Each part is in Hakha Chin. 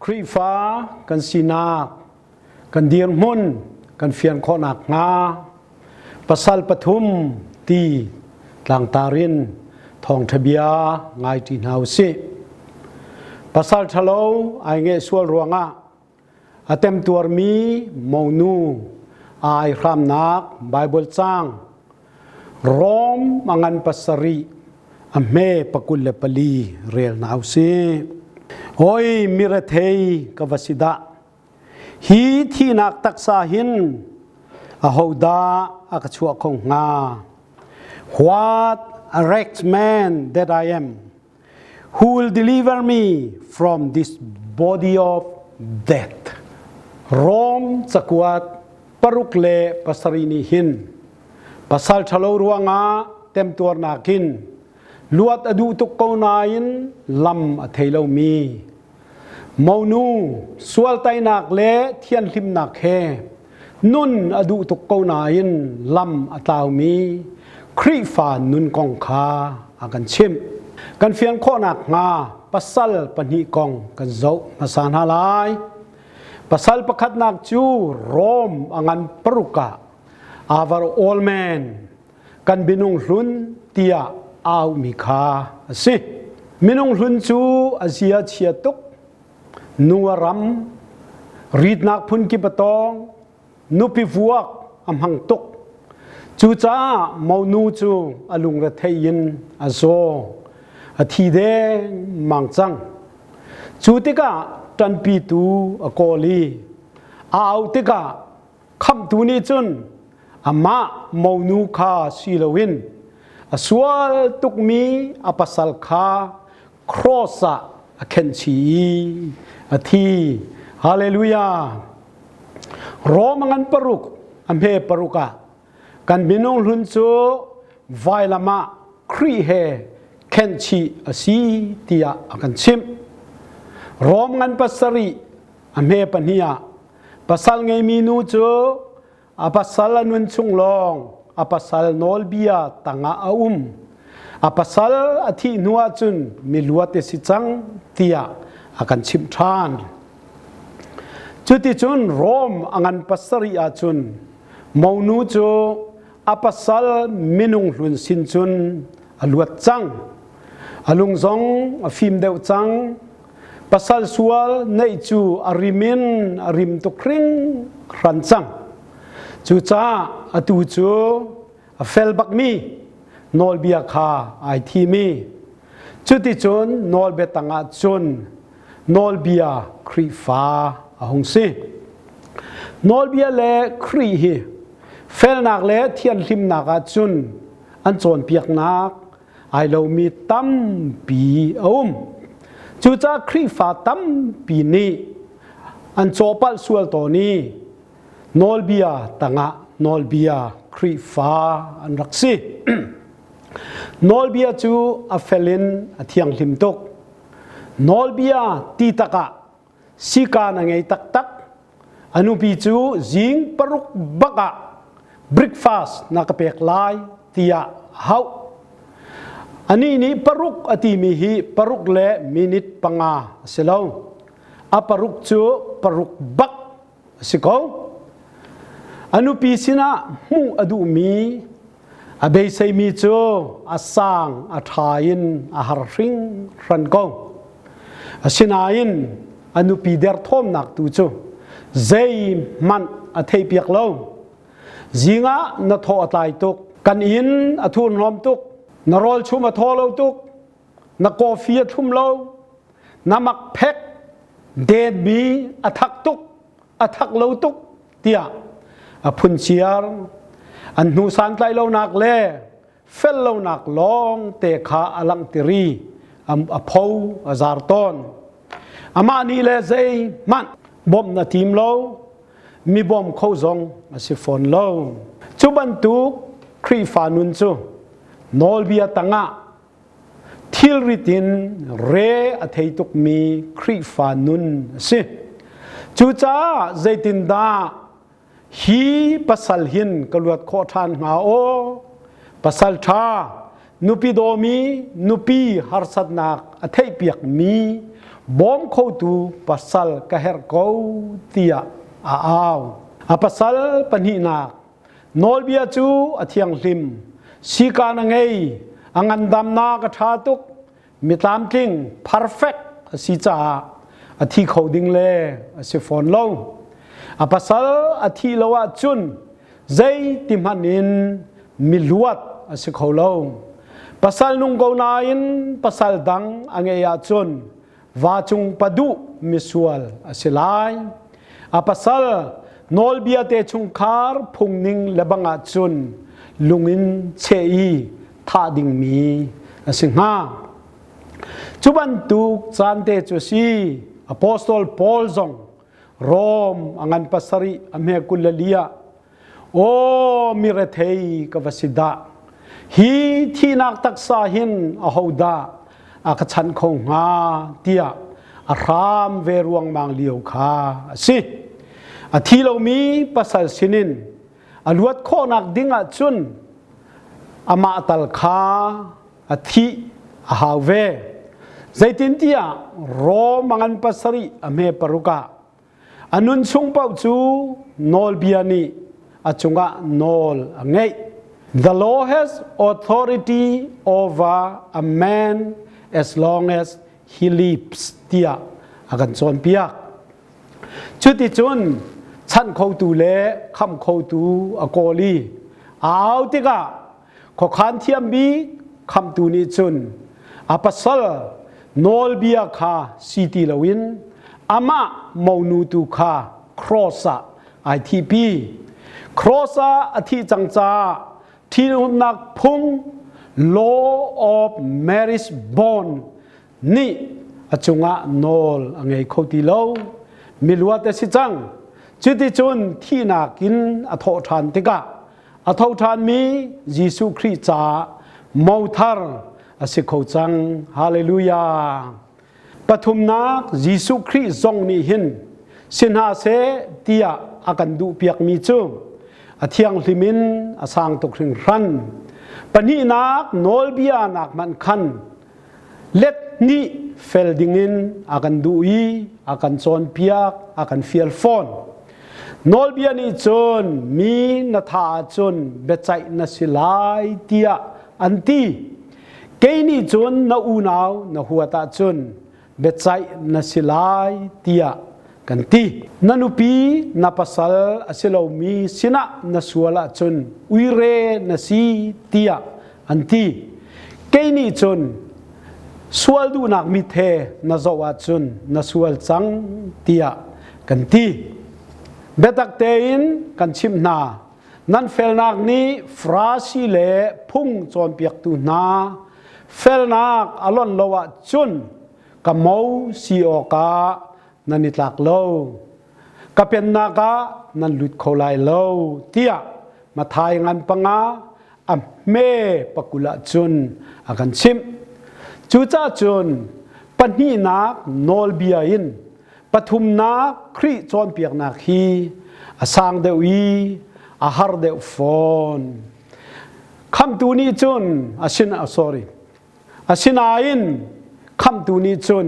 Khrihfa kan sinak kan dirhmun kan fian khawh nakhnga pasal pathum ti tlangtar in thawngṭha bia ngai ṭi hna u sih. Pasal ṭhalo ai ngeih sual ruangah a temtuarmi monu ai hramnak Baibal caang Rom a ngan pasarih a hme pakul le pali rel hna u sih. Oi mirethei ka va si dah! Hi thihnak taksa hin ahodah a ka chuah kho hnga? What a wretched man that I am! Who will deliver me from this body of death? Rom cakuat paruk le pasarih nih hin pasal ṭhalo ruangah temtuarnak in luat a duh tuk ko nain lam a thei lomi monu sual teinak le thianhlimnak he nun a duh tuk ko nain lam a tlaumi Khrihfa nun kong kha a kan chimh. Kan fian khawh nakhnga pasal pahnih kong kan zoh hmasa hna lai. Pasal pakhatnak cu Rom a ngan paruk ah our old man kan minung hlun tiah aumi kha a si. Minung hlun cu a zia chia tuk, nu a ram, ritnak phun kip a tawng, nupi vuak a hmang tuk. Cucaah monu cu a lungrethei in a zaw, a thi dengmang cang. Cu tikah ṭanpitu a kawl i a auh tikah khamhtu nih cun amah monu kha si loin a sual tukmi a pasal kha cross ah a khenh chih i a thi. Hallelujah! Rom ngan paruk a hme paruk ah kan minung hlun cu vailam ah Khrih he khenh chih a si tiah a kan chimh. Rom ngan pasarih a hme pahnih ah pasal ngeimi nu cu a pasal a nun chung lawng a pasal nawlbia tangah a um. A pasal a thih hnu ahcun miluat a si cang tiah a kan chimh ṭhan. Cuticun Rom a ngan pasarih ahcun monu cu a pasal minung hlun sin cun a luat cang. A lung zong a fim deuh cang. Pasal sual neih cu a rim in a rim tuk hringhran cang. Cucaah atu cu a fel bakmi nawlbia kha ai thim i cuticun nawlbia tangah cun nawlbia Khrihfa a hung si. Nawlbia le Khrih hi felnak le thianhlimnak ah cun an cawnpiaknak ai lomi tampi a um. Cucaah Khrihfa tampi nih an cawhpalh sual tawn i nawlbia tangah nawlbia Khrihfa an rak si. Nawlbia cu a fel in a thianghlim tuk. Nawlbia ti takah sikaan a ngei taktak. A nupi cu zing paruk bak ah breakfast na ka pek lai tiah a hauh. Anih nih paruk a timi hi paruk le minute panga a si lo. A paruk cu paruk bak a si ko. A nupi sinah hmuh a duhmi a beiseimi cu a sang a ṭha in a har hringhran ko. Asinain a nupi derthawmnak tu cu zeihmanh a theihpiak lo. Zingah na thaw a tlai tuk, kan inn a thurhnawm tuk, na rawl chum a thaw lo tuk, na coffee a thlum lo, na makphek denmi a thak tuk, a thak lo tuk tiah a phunciar. An hnu santlai lonak le fel lonak lawng te kha a langhter i a pho a zar tawn. Amah nih le zeihmanh bawmh na tim lo, mi bawm kho zong a si fawn lo. Cu bantuk Khrihfa nun cu nawlbia tangah thilrit in re a thei tukmi Khrihfa nun a si. Cucaah zeitindah hi pasal hin ka luat khawh ṭhan hnga aw? Pasal ṭha, nupi dawmi, nupi harsatnak a theihpiakmi, Bawm khotu pasal ka herh ko tiah a au. A pasal pahnihnak nawlbia cu a thianghlim, sikaan a ngei, a ngandamnak a ṭha tuk, mi tlamtling perfect a si caah a thi kho ding le a si fawn lo. A pasal a thih lo ahcun zei ti hmanh in miluat a si kho lo. Pasal nung ko nain pasal dang a ngeih ahcun va cung paduh misual a si lai. A pasal nawlbia te chungkhar phungning le bang ahcun lungin cheh i thah dingmi a si hnga. Cu bantuk caan te cu si Apostol Paul zong Rom a ngan pasarih a hme 22 ah Aw mi rethei ka va si dah! Hi thihnak taksa hin ahodah a ka chanh kho hnga tiah a hram ve ruangmang lio kha a si. A thi lomi pasal sinin a luat khawhnak ding ah cun amah tal kha a thih a hau ve. Zeitintiah Rom a ngan pasarih a hme paruk ah A nun chung paoh cu nawlbia nih a cungah nawl a ngeih. The law has authority over a man as long as he lives tiah a kan cawnpiak. Cuticun chanh khotu le khamh khotu a kawl i a au tikah khuakhan thiam bik khamhtu nih cun a pasal nawlbia kha si ti loin amah monu tu kha cross ah ai thihpi. Cross ah a thih cang caah ṭhitumnak phung law of marriage bond nih a cungah nawl a ngei kho ti lo. Miluat a si cang. Cuticun thihnak in a thawh ṭhan tikah a tho ṭhanmi Jesuh Khrih caah mothar a si kho cang. Hallelujah. Pathumnak Jesuh Khrih zong nih hin si hna seh tiah a kan duhpiakmi cu a thianghlim in a sang tuk hringhran. Pahnihnak nawlbia nak hmanh khan let hnih fel dingin a kan duh i a kan cawnpiak a kan fial fawn. Nawlbia nih cun mi na tha ahcun biaceih na si lai tiah an ti. Kei nih cun na unau na huat ahcun biaceih na si lai tiah kan ti. Na nupi na pasal a si lomi sinah na sual ahcun uire na si tiah an ti. Kei nih cun sual duhnak mit he na zoh ahcun na sual cang tiah kan ti. Biatak tein kan chimh hna, nan felnak nih Farasi le phung cawnpiaktu hna felnak a lonh lo ahcun ka mo si awkah nan i tlak lo. Ka pennak ah nan lut kho lai lo tiah Mathai ngan panga a hme pakul ah cun a kan chimh. Cucaah cun pahnihnak nawlbia in pathumnak Khrih cawnpiaknak hi a sang deuh i a har deuh fawn. Khamtu nih cun a sin sorry asinain khamtu nih cun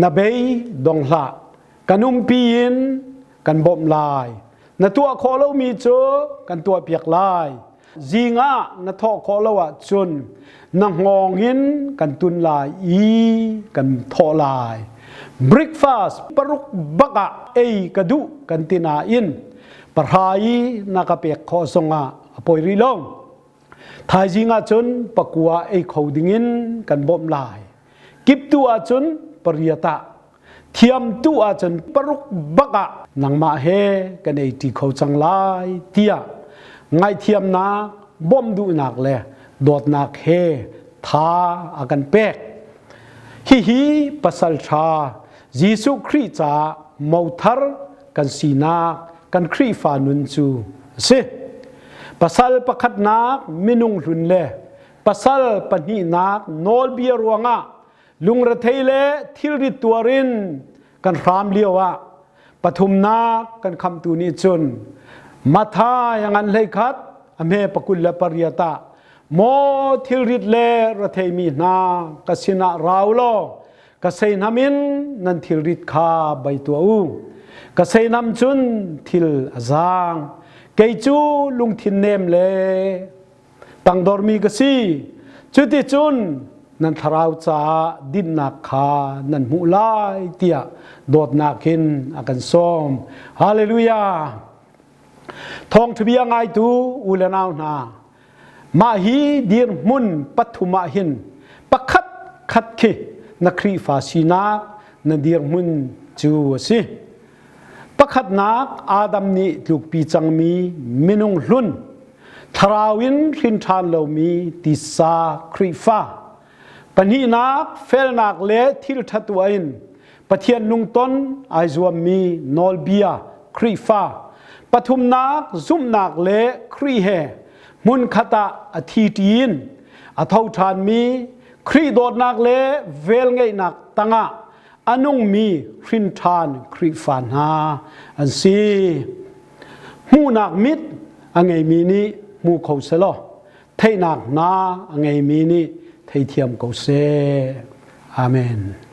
na bei dong hlah kan umpi in kan bawmh lai na tuah khawh lomi cu kan tuahpiak lai zing ah na thawh khawh lo ahcun na hngawng in kan tun lai i kan thawh lai breakfast paruk bak ah ei ka duh kan ti nain pahra i na ka pek khawh zongah a poi rih lo thaizing ahcun pakua ei kho dingin kan bawmh lai kiptu ahcun pariat ah Thiam tu ahcun paruk bak ah nangmah he kan ei ṭi kho cang lai tiah ngaihthiamnak, bawmh duhnak le dawtnak he tha a kan pek. Hihi pasal ṭha Jesuh Khrih caah mothar kan sinak kan Khrihfa nun cu a si. Pasal pakhatnak minung hlun le pasal pahnihnak nawlbia ruangah Lungrethei le thilrit tuar in kan hram lio ah pathumnak kan khamtu nih cun Mathai a ngan hlei khat a hme pakul le pariat ah maw thilrit le retheimi hna ka sinah rau law ka Ka seihnam in nan thilrit kha bei tuah u. Ka seihnam cun thil a zaang. Kei cu lungthin nem le tangdormi ka si. Cuticun nan thlarau caah dinnak kha nan hmuh lai tiah dawtnak in a kan sawm. Hallelujah! Thawngṭhabia ngaitu u le nau hna, mah hi dirhmun pathum ah hin pakhat khat khi na Khrihfa sinak na dirhmun cu a si. Pakhatnak Adam nih tlukpi cangmi minung hlun, thlarau in hrin ṭhan lomi tisa Khrihfa. Pahnihnak felnak le thil ṭha tuah in Pathian lungton ai zuammi nawlbia Khrihfa. Pathumnak zumhnak le Khrih he hmunkhat ah a thi ṭi in a tho ṭhanmi Khrih dawtnak le velngeihnak tangah a nungmi hrinṭhan Khrihfa hna an si. Hmuhnak mit a ngeimi nih hmu kho selaw theihnak hna a ngeimi nih theithiam ko seh. Amen.